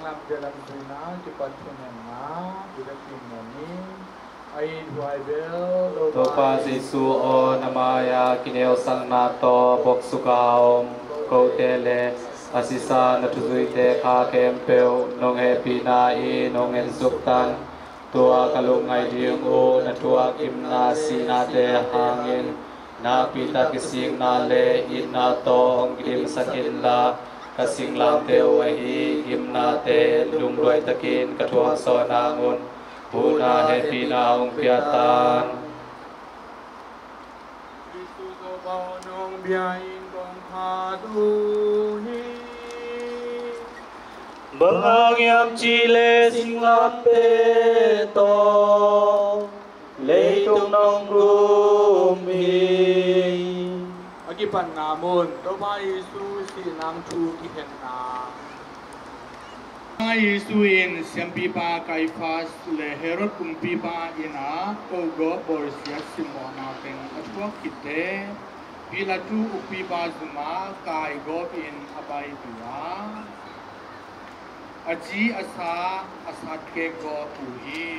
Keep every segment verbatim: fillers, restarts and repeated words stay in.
Lamte lam zuina kipat thunenna i la kim mawh ni. A it huai bel Topa Jesu aw, na mai-a kineusakna tawh boksuka a om kote le a sisa na thuzuite kha khempeuh nong hehpihna in hong ensuktan. Tua ka lungngaih ding uh na thuak gimna sihnate hangin nakpi tak i sikna le itna tawh hong kidimsak inla, ka singlamteh uh ahi gimnate lungduai takin ka thuak zawh nangun huhna hehpihna hong pia tan. Jesu Topa aw, nong bia in kong khat uh hi. Bang hang hiam cih leh singlamteh tawh leitung nong gum hi. A kipatna mun, Topa Jesu sihnam thu kikhenna. Jesu in siampipa Kaifas le Herod kumpipa inn ah kogawp bawlsiat simmawhna teng a thuak khitte Pilat ukpipa zum ah kaigawp in a pai uh a, a ci a sa a satkek gawp uh hi.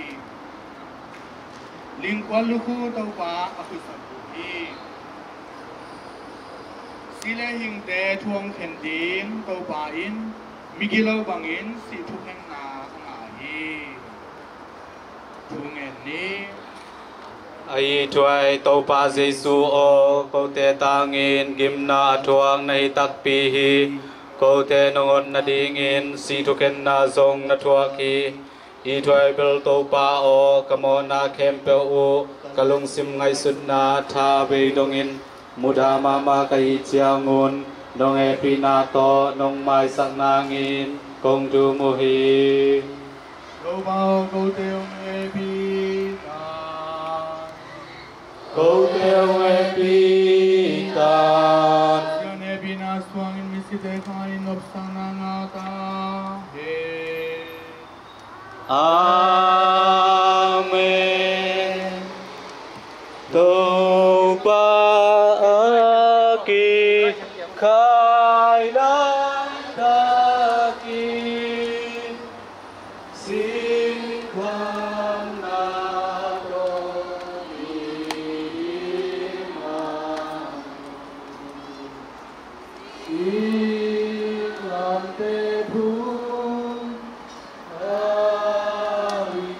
Lingkuan lukhu Topa a khusak uh hi. Si le hingte thu hong khen ding Topa in migilo bangin sih thukhenna a ngah hi. Thu ngen ni. A it huai Topa Jesu aw, kote tangin gimna a thuak na hi takpi hi. Kote nong hon nadingin sih thukhenna zong na thuak hi. It huai bel Topa aw, ka mawhna khempeuh uh ka lungsim ngaihsutna tha a bei dongin mudah mahmah ka hih ciangun nong hehpihna tawh nong maisak nangin kong thum uh hi. Topa aw, kote hong hehpih ta. Kote hong hehpih ta. Sian hehpihna suangin misite kha in nopsakna ngah ta hen. Amen. Topa a kikhai laitakin singkhamna tawh i mang uh. Singlamteh phung a ring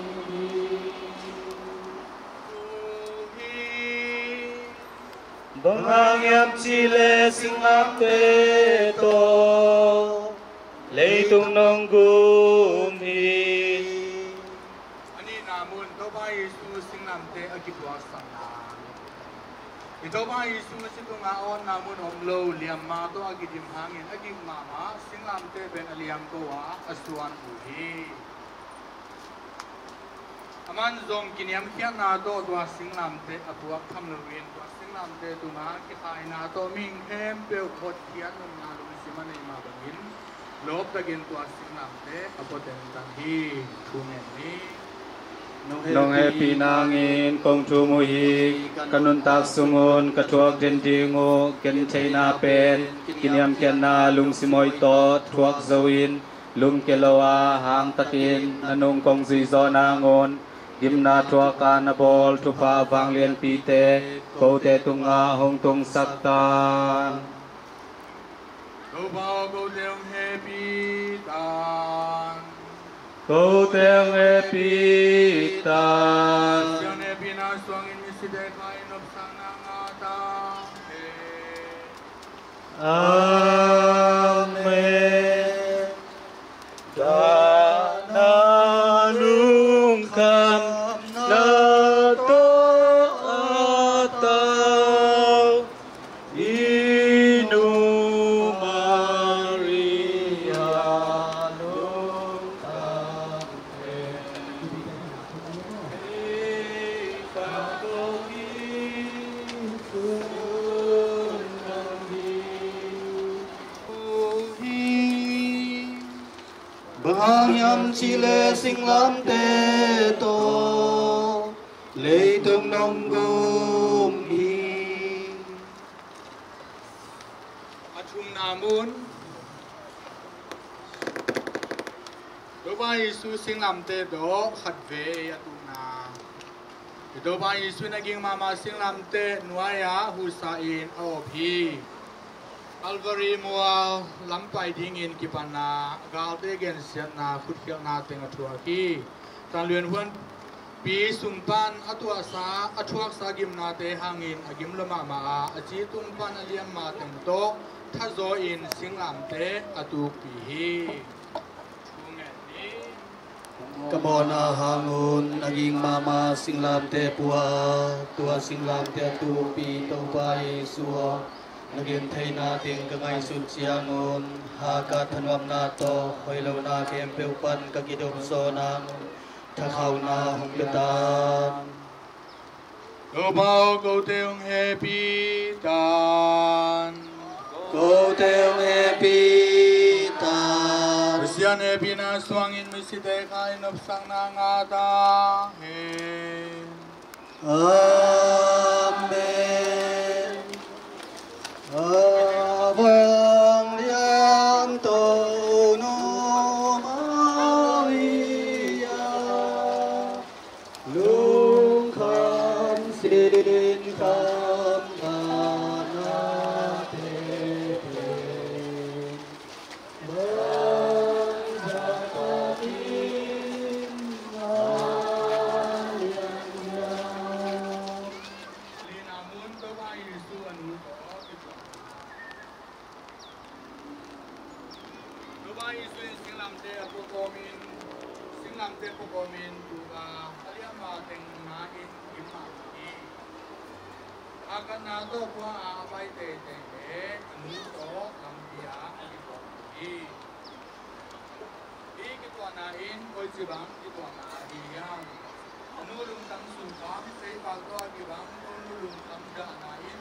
hi. Bang hang hiam cih leh singlamteh tawh leitung nong gum hi. A nihna mun, Topa Jesu singlamteh a kituaksakna. I Topa Jesu si tungah a awtna mun om lo, liamma tawh a kidim hangin a gik mahmah singlamteh pen a liangko a a suan uh hi. Aman zong kiniamkhiatna tawh tua singlamteh a puak tham loin tua singlamteh tungah kikhaina tawh mihing khempeuh hotkhiat nopna lungsim a nei mah bangin lawptakin tua singlamteh a pua tentan hi. Thu ngen ni. Nong hehpih nangin kong thum uh hi. Ka nuntak sungun ka thuak den ding uh gentheihna pen kiniamkhiatna lungsim hoih tawh thuak zo in lungke lo a hangtakin na nung kong zuih zawh nangun gimna thuak a na bawl thupha vanglianpite kote tungah hong tungsak tan. Topa aw, kote hong hehpih tan. Kote hong hehpih tan. Sian hehpihna suangin misite kha in nopsakna ngah ta hen. Amen. Dahna lungkhamna tawh a tau i nu Maria lungkham pen ei khangto hi. Bang hang hiam cih leh singlamteh tawh leitung nong gum hi. A thumna mun. Topa Jesu singlamteh tawh khatvei a tukna. Topa Jesu in a ging mahmah singlamteh nuai-ah huhsa in a op hi. Calvary mual lam pai dingin kipanna, galte gensiatna, khutkhialhna teng a thuak hi. Tanluan huanpi sung pan a tuahsa, a thuaksa gimnate hangin a gim lua mahmah a, a ci tung pan a liam ma teng tawh thazaw in singlamteh a tukpih hi. Ka mawhna hangun a ging mahmah singlamteh pua a, tua singlamteh a tukpih Topa Jesu aw, na gentheihna teng ka ngaihsut ciangun, haka thanuamna tawh hoih lohna khempeuh pan ka kidop zawh nangun, thakhauhna hong pia tan. Topa aw, kote hong hehpih tan. Kote hong hehpih tan. Pasian hehpihna suangin misite kha in nopsakna ngah ta hen. Amen. A vanglian Tonu Maria, lungkham sinkham thanate pen, bangzah takin a lianlian. Lina mun Topa Jesu a nu tawh kituak. Topa Jesu in singlamteh a pua kawmin, singlamteh pua kawmin tu a, a liamma teng na in gimma hi. A katna tawh pua a, a pai teitei le a nu tawh lampi ah a kituak hi. Hih kituahna in koici bang kituahna ahi hiam? A nu lungtang sung pan seipal tawh a kibang Tonu lungtang dahna in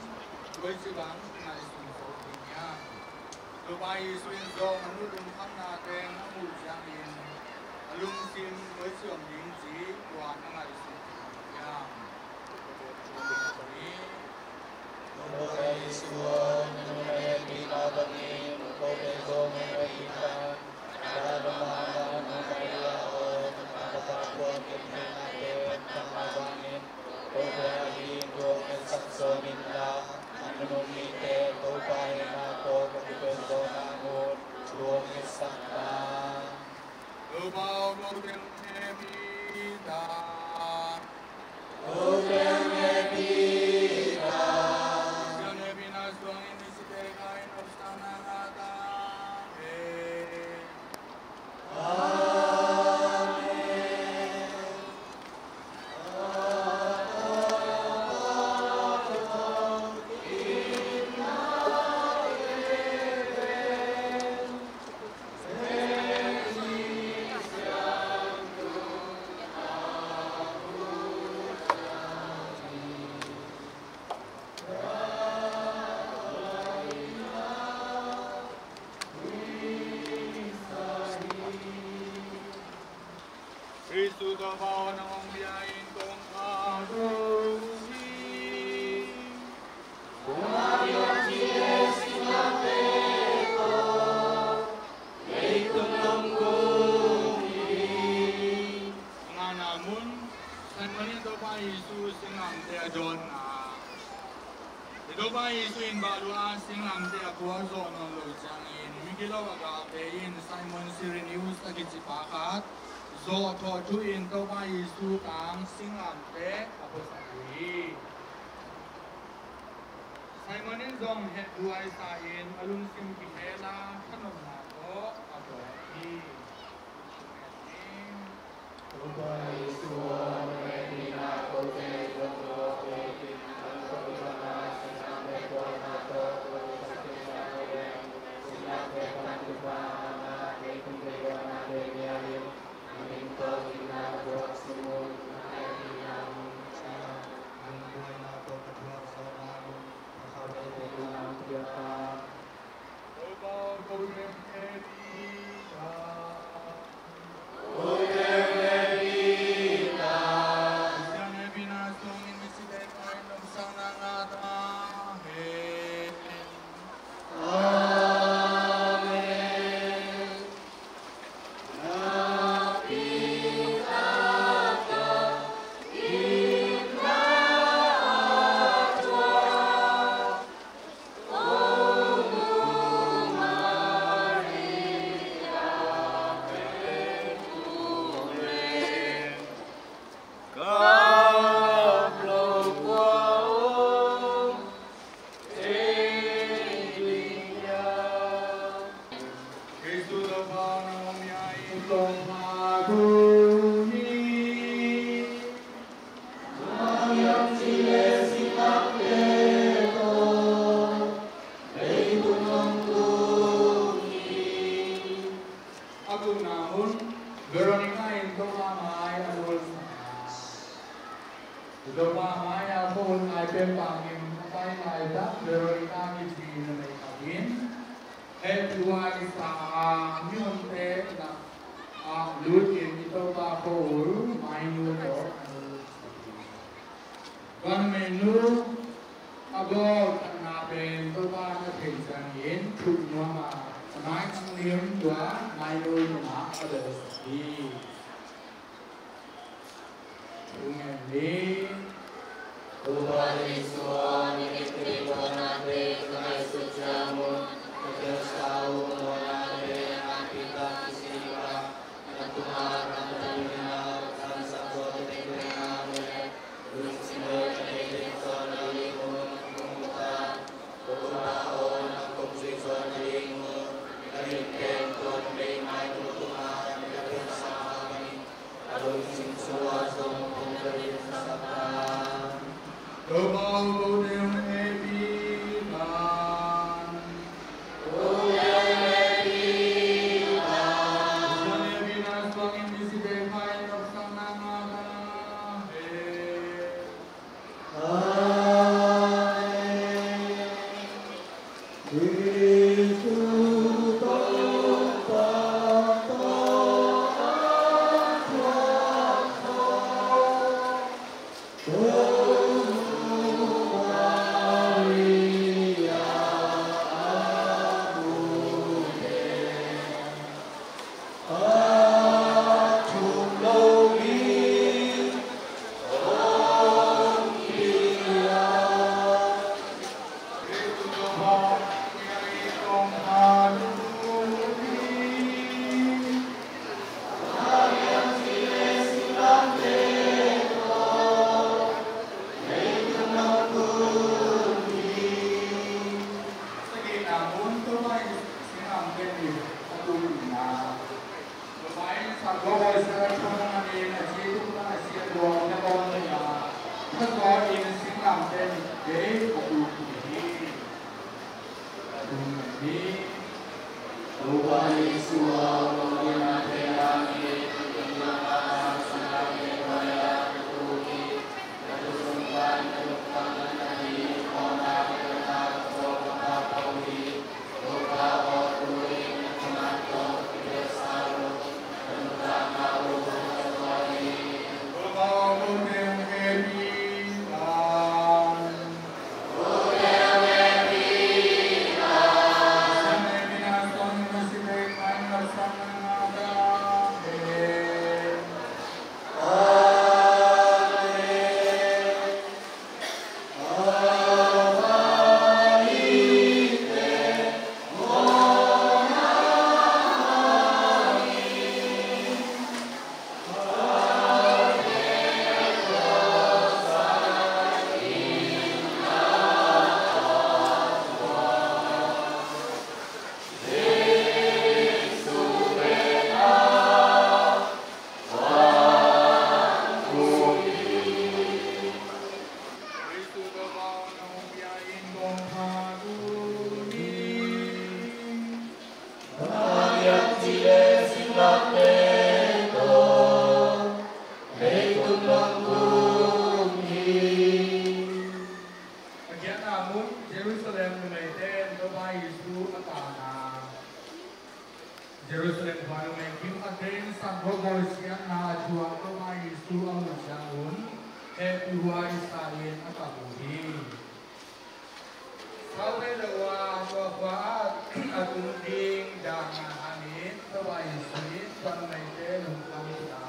koici bang ngaihsun zo ding hiam? Topa Jesu in zong a nu lungkhamna teng a muh ciangin a lungsim koici om ding cih kua'n a ngaihsun zo ding hiam? Topa Jesu aw, na hehpihna bangin kote zong hehpih tan. Topa aw, kote hong hehpih ta. Kote hong hehpih ta. Pasian hehpihna suangin misite kha in nopsakna ngah ta hen. Khristu Topa aw, nang hong bia in kong khak uh hi. Ngana mun, Simon in Topa Jesu singlamteh a dawnna. Topa Jesu in bah lua a singlamteh a pua zawh nawn lo ciangin, migilo a galte in Simon Cyrenius a kici pa khat zawh thawh thu in Topa Jesu tang singlamteh a puasak hi. Simon in zong hehduai sa-in a lungsim kihel a thanuamna tawh a pua hi. Kong pha tu ni. Tua hiam cih leh singlamteh tawh leitung hong tung hi. A tunna hun, Veronica in Topa mai a nulsak. Topa mai a phone lai pen bangin a pai laitak Veronica kici numei khat in hehpihhuai sa a, mihonte lakah lutin i Topa khua-ul mainu tawh a nulsak hi. Tua numeinu a bawl khatna pen Topa in a theih ciangin thuk nuam a, a mai tang lim tua mainu nungah a delsak hi. Thu ngen ni. Topa Jesu aw, na kiptui pawnate ka ngaihsut ciang un, ka piansa uh mawhnate a ngah Peter kici pa, na tungah kammal ding a ka tangsak zawh teng teng a, lungsim leh ka deih teng tawh na lim un, kong muta. Topa aw, na kong zuih zawh nading un, ka lim teng tua numei mainu tungah na ka piansa bangin, ka lungsim sungah zong kong ka limsak ta. Topa aw, kote hong hehpih tan. Kote hong hehpih tan. Kote hong hehpih tan. Suangin misi pek mai nopsakna ngah ta hen. Amen. Sagihna mun, Topa in singlamteh in a tung hi. Topa in sakgawp bawi siangtho na ngah in, a ci tung pan a ci a duang na gawm hi a, thazawh in singlamteh in kei a tung hi. A tung hi. Topa Jesu aw, A khiatna mun, Jerusalem numeite in Topa Jesu a tana. Jerusalem khua numei kim khatte in sakgawp bawi siangtho a thuak Topa Jesu a muh ciangun hehpihhuai sa in a kap uh hi. Sau vei lo a, tua khua ah a tung ding dan ngah hangin Topa Jesu in tua numeite lungkham hi a,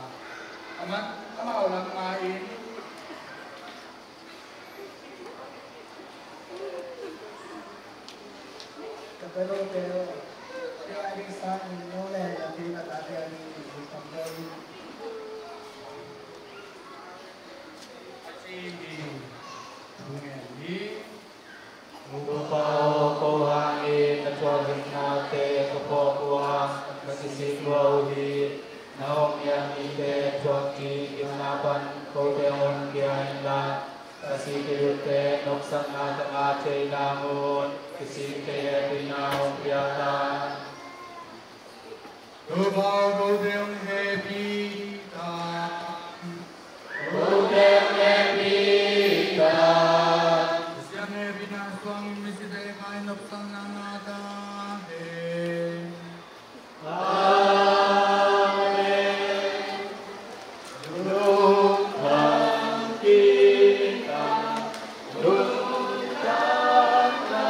amah, amau lam nga in, Ka biakinnate aw, kei a ding sangin no le na pi na tate a dingin lungkham ko in, a ci hi. Thu ngen ni. Topa aw, ko hangin na thuakzawhnate ka phawk uh a, ka sisik lua uh hi. Kote hong pia inla, ka sik i lutte nopsakna ka ngah theih nangun, kisik thei hehpihna hong pia ta. Topa aw, kote hong hehpih ta. Kote hong hehpih ta. Pasian hehpihna suangin misite khai nopsakna ngah ta hen. Amen. Lungkham kik a, lungkham na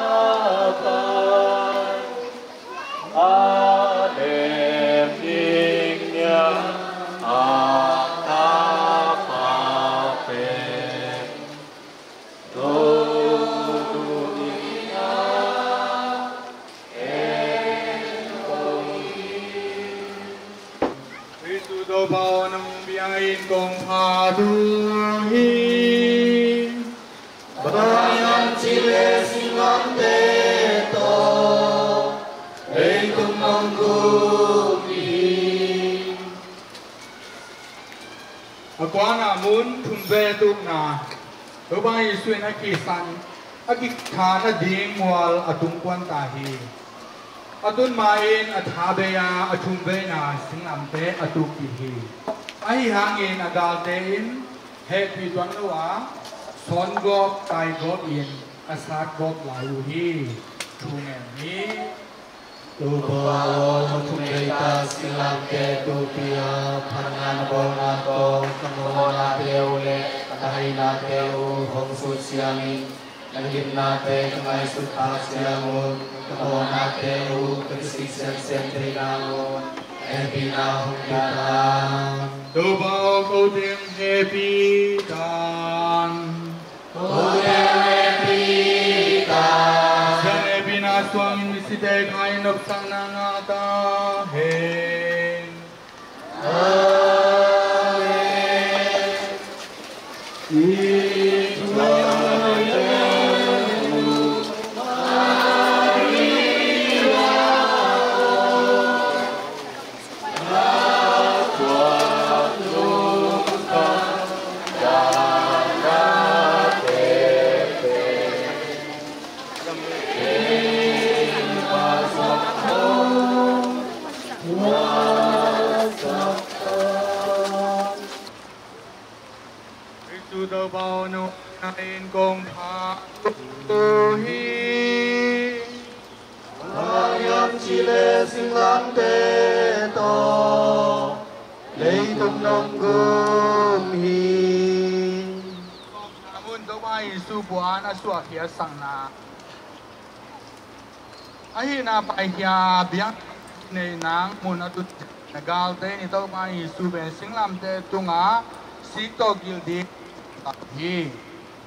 pai. A lem ding nia, a tapa pen. Jesuh Topa aw, nang biakinn kong phat uh hi. Bang hang hiam cih leh singlamteh tawh leitung nong gum hi. A kuana mun thum vei tukna, Topa Jesuh in a kisan, a kikha nading mual a tung kuan ta hi. A tun ma-in a tha bei a, a thum veina singlamteh a tuk kik hi. Ahi hangin a galte in hehpih tuan lo a, sawn gawp, tai gawp in a sat gawp lai uh hi. Thu ngen hi. Topa aw, thum vei tak singlamteh tukpi a, phatna na bawlna tawh ka mawhnate uh leh ka thahainate uh hong sut siangin, na gimnate ka ngaihsut khak ciangun, ka mawhnate uh ka kisik siansian theih nangun hehpihna hong pia ta. Topa aw, kote hong hehpih ta. Kote hong hehpih ta. Pasian hehpihna suangin misite khai nopsakna ngah ta hen. Amen. Jesuh Topa aw, nang biakinn kong phat uh hi. Bang hang hiam cih leh singlamteh tawh leitung nong gum hi. Sawmna mun Topa Jesuh puan a suahkhiatsakna. Ahihna paikhia biak nei nang mun a tun, na galte in i Topa Jesuh pen singlamteh tungah sik tawh gil ding hi.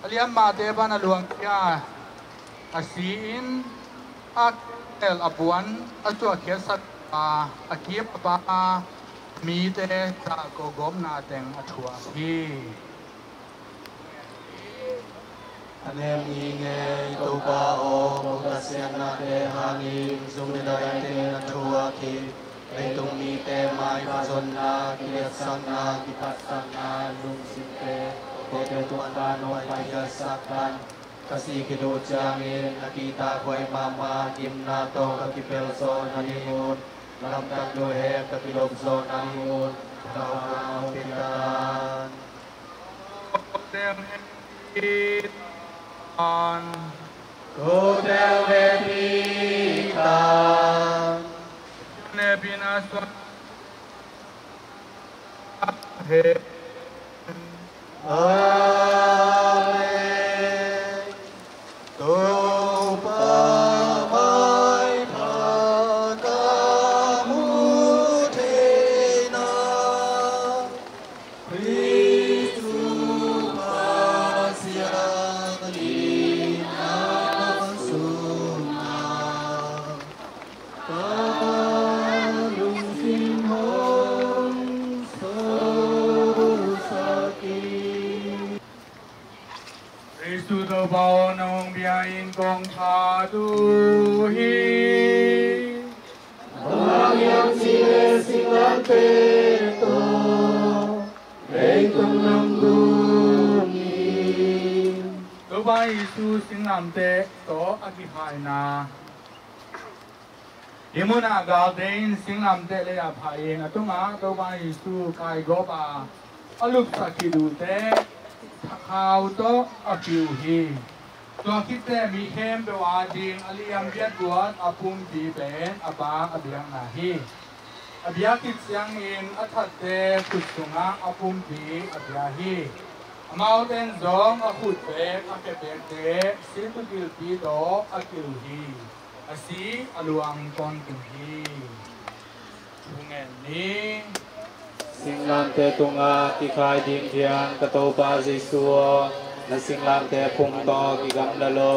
A liammate pan a luangkhia a si-in, a keel a puan a suahkhiatsak a, a kim a pam a, mite zahko gawpna teng a thuak hi. A nem ngitnget Topa aw, ko ka siatnate hangin zumidai tengin a thuak hi. Leitung mite maipha zonna, kiliatsakna, kiphatsakna, lungsimte, kote tung pan hong paikhiatsak tan. Ka sik khit uh ciangin a kihtakhuai mahmah gimna tawh ka kipelh zawh nadingun, lamdang luhek ka kidop zawh nadingun, ka hong pia tan. Kote hong hehpih tan. Kote hong hehpih tan. Pasian hehpihna suang hen. Amen. Topa maipha ka muh theihna, Khristu Pasian in na sungah ka lungsim hong sosak hi. Jesuh Topa aw, nang biakinn kong phat uh hi. Bang hang hiam cih leh singlamteh tawh leitung nong gum Jesu singlamteh tawh a kikhaina. Hih munah galte in singlamteh lei-ah phah in a tungah Topa Jesu kaigawp a a lupsak khit uh teh khau tawh a pi uh hi. Tua khit teh mi khempeuh ading a liam viatvuat a pumpi pen a Pa a biakna hi. A biak khit ciangin a thatte khut sungah a pumpi a pia hi. Amaute in zong a khut bek a khe bekte siltu kilpi tawh a kil uh hi. A si a luang tawntung hi. Thu ngen ni. Singlamteh tungah kikhai ding thiang ka Topa Jesu aw, na singlamteh phung tawh kigamla lo,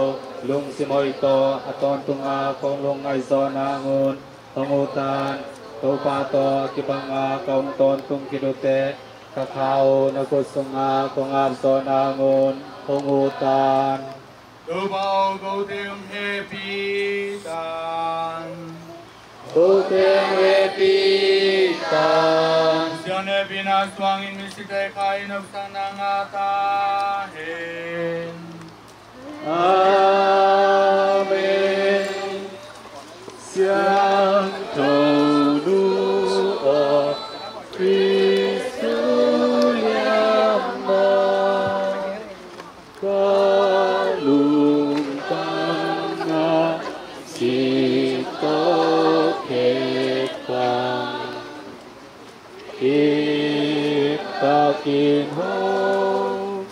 lungsim hoih tawh a tawntungah kong lungngaih zawh nangun hong ut tan. Topa tawh kibangah ka hong tawntung khit uh teh ka khau na khut sungah kong ap zawh nangun hong ut tan. Topa aw, kote hong hehpih tan. Kote hong hehpih tan. Pasian hehpihna suangin misite kha in, nopsakna ngah ta hen. Amen. Siangtho Nu aw, Khristu liammaw, ka lungtang ah sit tawh khek bang, kip takin hong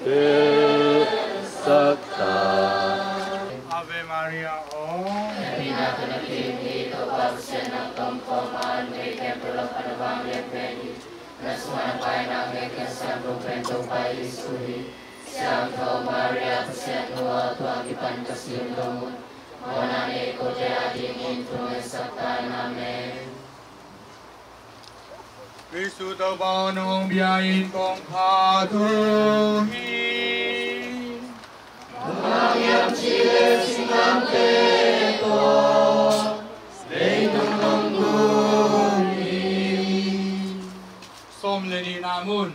belsak ta. Ave Maria aw. Hehpihna tawh na kim hi, Topa Pasian nang tawh om kawm a, numei khempeuh lam pan na vanglian pen hi. Na sungah na Pa in a ngen Thiang Siangtho pen Topa Jesu hi. Siangtho Maria, Pasian nu aw, tua kipan ka si hun dong un, mawhna nei kote adingin thungetsak ta in. Amen. Khristu Topa aw, nang hong bia in kong phat uh hi. Bang hang hiam cih leh singlamteh tawh leitung hong tung hi. Sawm le nihna mun.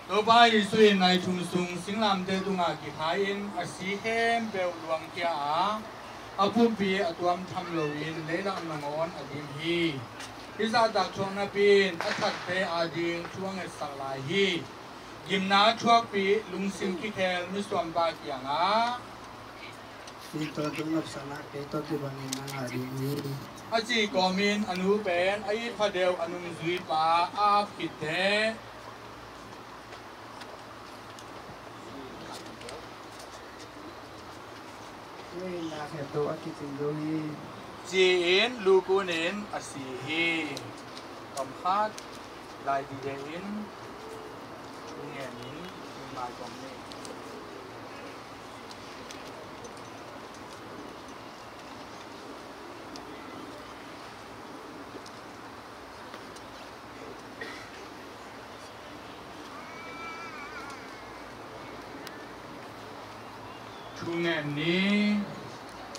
Topa Jesu in nai thum sung singlamteh tungah kikhai-in a si khempeuh luangkhia a, a pumpi a tuam tham loin leilak nangawn a dim hi. Hih zahtak thuak napi in a thatte ading thu a ngetsak lai hi. Gimna thuakpih lungsim kikhel misuampa kiangah, "Hih tawntung nopsakna kei tawh kibangin na ngah ding hi," a cih kawmin a nu pen a itpha deuh a nungzuipa a ap khit teh, "Hih na khem to a kicing zo hi," ci-in lukun in a si hi. Kam khat lai dide in ngen in ngai kong ni. Thu ngen ni.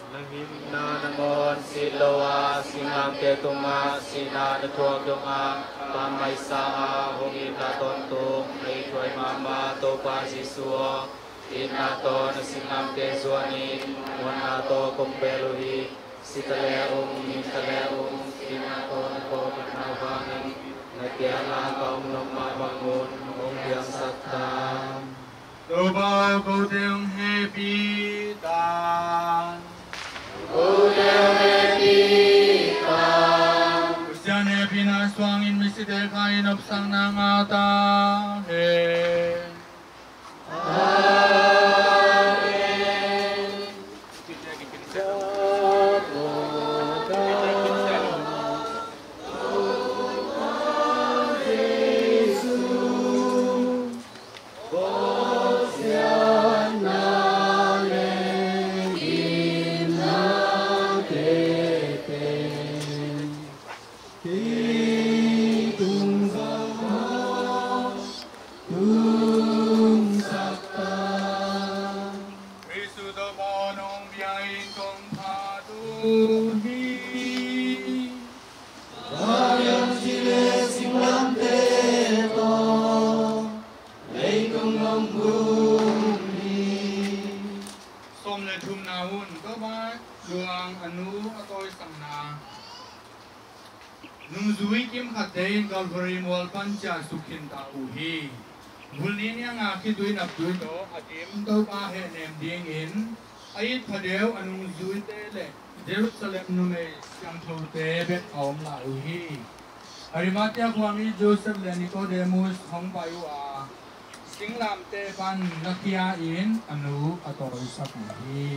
Na gimna nangawn sit lo a, singlamteh tungah sihna na thuak dongah, pammaih sa a hong itna tawntung, na ithuai mahmah Topa Jesu aw, itna tawh na singlamteh zuanin muanna tawh kong bel uh hi. Si ta leh ung, hing ta leh ung, itna tawh na kawkna hangin na kiangah ka om nop mah bangun hong piangsak ta. Topa aw, kote hong hehpih ta. Kote hong hehpih ta. Pasian hehpihna suangin misite kha in nopsakna ngah ta hen. Amen. Khristu Topa aw, nong bia in kong phat uh hi. Om le thumna hun Topa luang a nu a tawisakna nungzui kim khatte in Calvary mual pan ciah suk khinta uh hi. Vul ni nianga khitui naptui tawh a dim Topa hehnem dingin a it phadeu a nungzuite le Jerusalem numei siangthote bek a om lai uh hi. Arimathea khuami Joseph le Nicodemus hong pai uh a, singlamteh pan na khia in a nu a tawisak uh hi.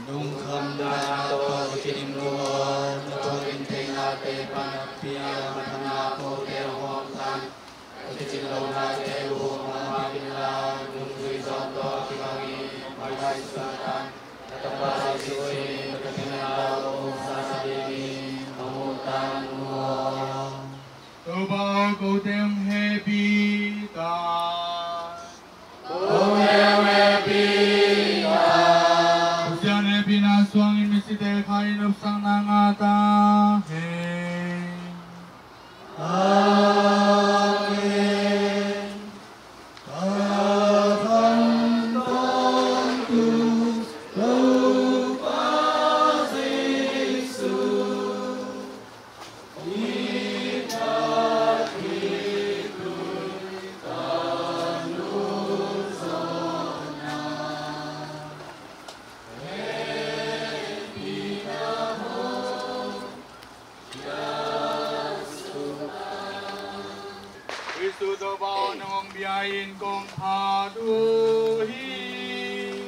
Nungkhamna tawh kidim lo aw, na tawh in theinate pan a pia manna kote hong tan. Ka kicin lo nate uh hong mapin la, nungzui zawn tawh kibangin hong pai sutan. Ka tapa Jesuh in ka kicin lo hong sa dingin hong tan uh aw. Topa aw, kote hong hehpih ta. Kote hong hehpih ta. Pasian hehpihna suangin misite khai nopsakna ngah ta hen. Amen. Khristu Topa aw, nang hong bia in kong phat uh hi.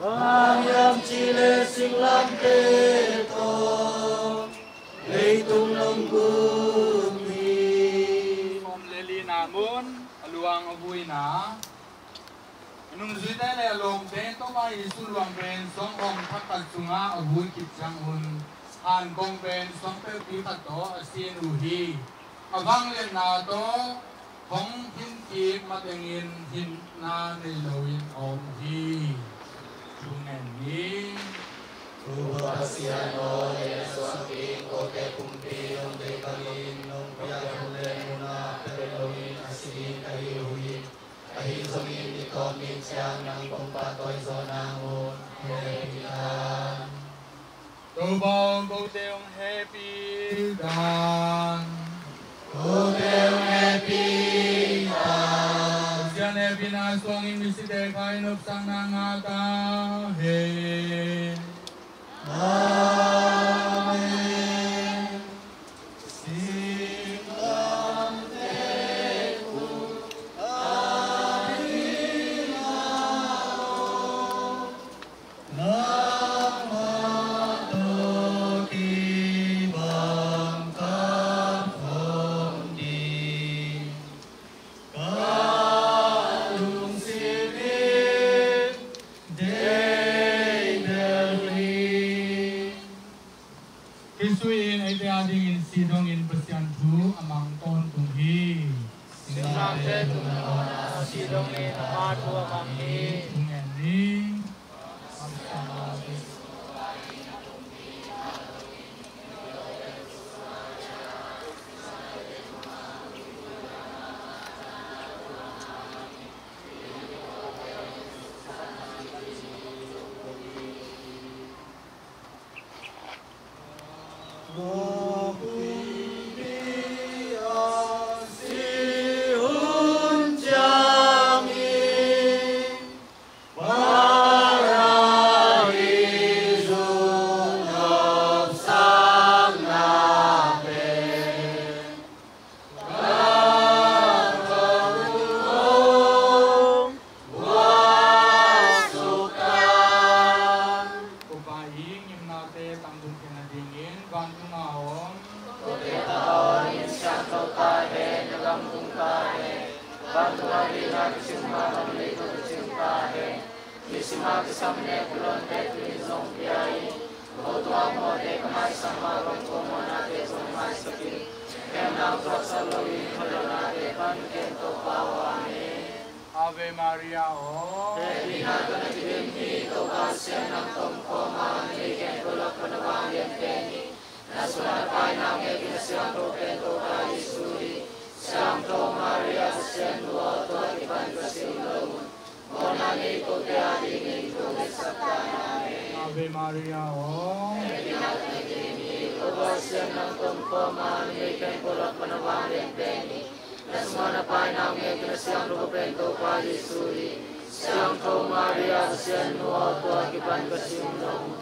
Bang hiam cih leh singlamteh tawh leitung nong gum hi. Sawm le lina mun a luang a vuina. A nungzuite le a lawmte Topa Jesuh luang pen suangkhawm thak khat sungah a vui khit ciangun, hankong pen suang peuhpi khat tawh a sin uh hi. A vangliatna tawh hong hin kik matengin hinna nei loin a om uh hi. Thu ngen ni. Topa Pasian aw, na suangin kote pumpi hong deih bangin nong piak hun le nunga pek loin a si ka hi uh hi. Ahi zongin i tawpna ciang nang kong pahtawi zawh nang un hehpih ta. Topa aw, kote hong hehpih ta. Kote hong hehpih ta. Pasian hehpihna suangin misite khai nopsakna ngah ta hen. Amen. Ka lungsim in deih bel hi. Jesuh in eite adingin si dongin Pasian thu a mang tawntung hi. Singlamteh tung nangawn a si dongin ama thu a mang hi. Thu ngen ni. Topa i ngimnate tangtung khin nadingin vantung a om. Kote pa aw, na min siangtho ta hen, na gam tung ta hen. Vantung a ding na kicing bangin leitung ah kicing ta hen. Nisim a kisam le pulonte tuni zong pia in. Ko tua mawhte ka maisak mah bang ko mawhnate zong maisak in. Kem nau tuaksak loin, ka lohnate pan kem Topa aw. Amen. Ave Maria aw. Hehpihna tawh na kidim hi, Topa Pasian nang tong khawm a, mi khempeuh lak pan na vanglian pen hi. Na sungah na Pa in naungek in, na Siangtho pen Topa Jesuh hi. Siangtho Maria Pasian nu aw, tua kipan ka si un lo un. Mawhna nei kote adingin thu hong ngetsak ta in. Amen. Ave Maria aw. Hehpihna tawh na kidim hi, Topa Pasian nang tong khawm a, mi khempeuh lak pan na vanglian pen hi. Na sungah na Pa in naungek in, na Siangtho pen Topa Jesuh hi. Siangtho Maria Pasian nu aw, tua kipan ka si un lo un.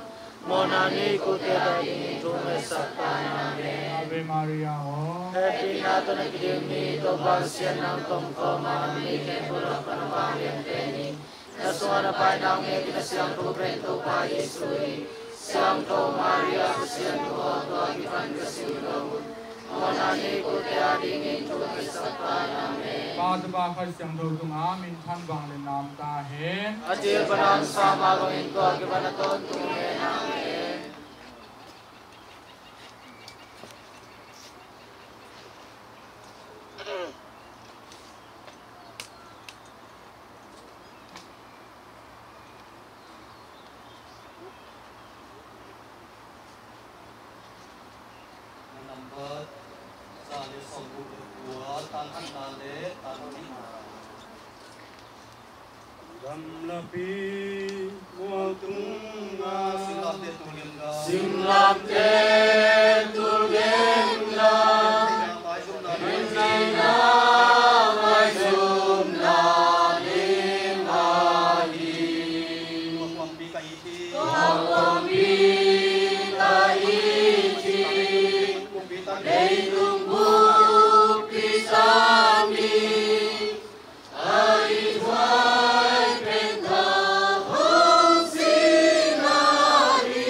Mawhna nei kote adingin thu hong ngetsak ta in. Amen. Ave Maria aw. Hehpihna tawh na kidim hi, Topa Pasian nang tong khawm a, mi khempeuh lak pan na vanglian pen hi. Na sungah na Pa in naungek in, na Siangtho pen Topa Jesuh hi. Siangtho Maria Pasian nu aw, tua kipan ka si un lo un. Mawhna nei kote adingin thu hong ngetsak ta in. Amen. Pa, Tapa, Kha Siangtho tungah minthan vanglian nam ta hen. A cil pan a hong sam mah bangin tua kipan a tawntung hen. Amen. Nambat za le sawmguk le kua, tang khatna le tang nihna. Gamlapi mual tungah singlamteh tul genggam, singlamteh tul genggam, Kheihna maizumna, Kheihna maizumna lim ahi. Tua huampi ka it hi, tua huampi ka it hi, leitung buppi tami, leitung buppi tami. A it huai pen tawh hong sihna hi.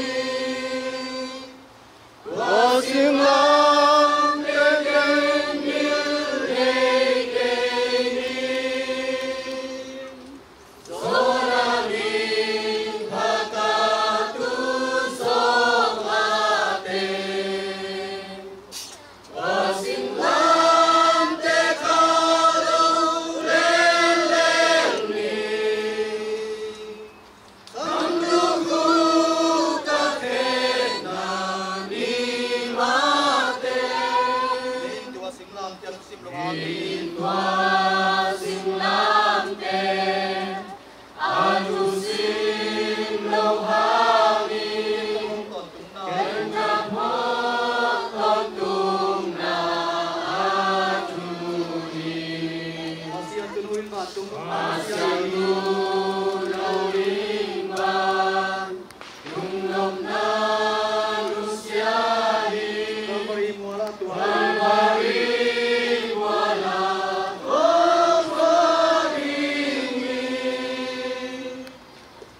Tua singlamteh teng gil ngei kei ni. Jonah min pha ka tu sawk mah teng, tua singlamteh kha lo lengleng ni. Kham lukhu ka khekna ni mah teng, tua singlamteh a thusim lo hangin, tua singlamteh a thusim lo hangin, ken ka phawk tawntungna a thu hi. Pasian tunu in vantung, Pasian tunu lo in van, lungnopna nusia hi. Calvary mualah tua, Calvary mualah tua ding hi.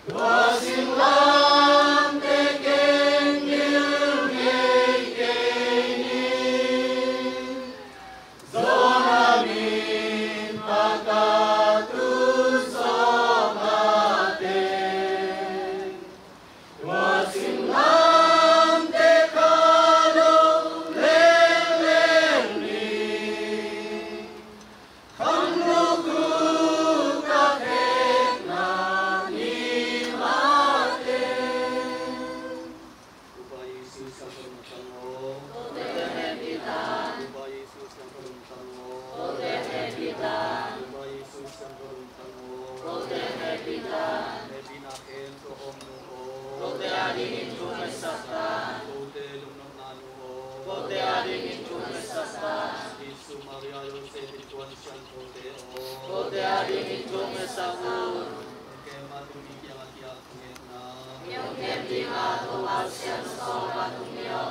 Tua singlamteh teng gil ngei kei ni. Jonah min pha ka tu sawk mah teng, tua singlamteh kha lo lengleng ni. Kham lukhu ka khekna ni mah teng. Topa Jesuh siangtho lungtang aw. Topa Jesuh siangtho lungtang aw. Topa Jesuh siangtho lungtang aw. Hehpihna khempeuh a hawmnu aw. Kote adingin thu hong ngetsak ta. Kote lungnopna nu aw. Kote adingin thu hong ngetsak ta. Jesuh, Maria, Joseph in kuan siangthote aw. Kote adingin thu hong ngetsak un. Hong kem a tumi kiangah kiak thungetna. Hong kem ding a Topa Pasian sawm a tumi aw.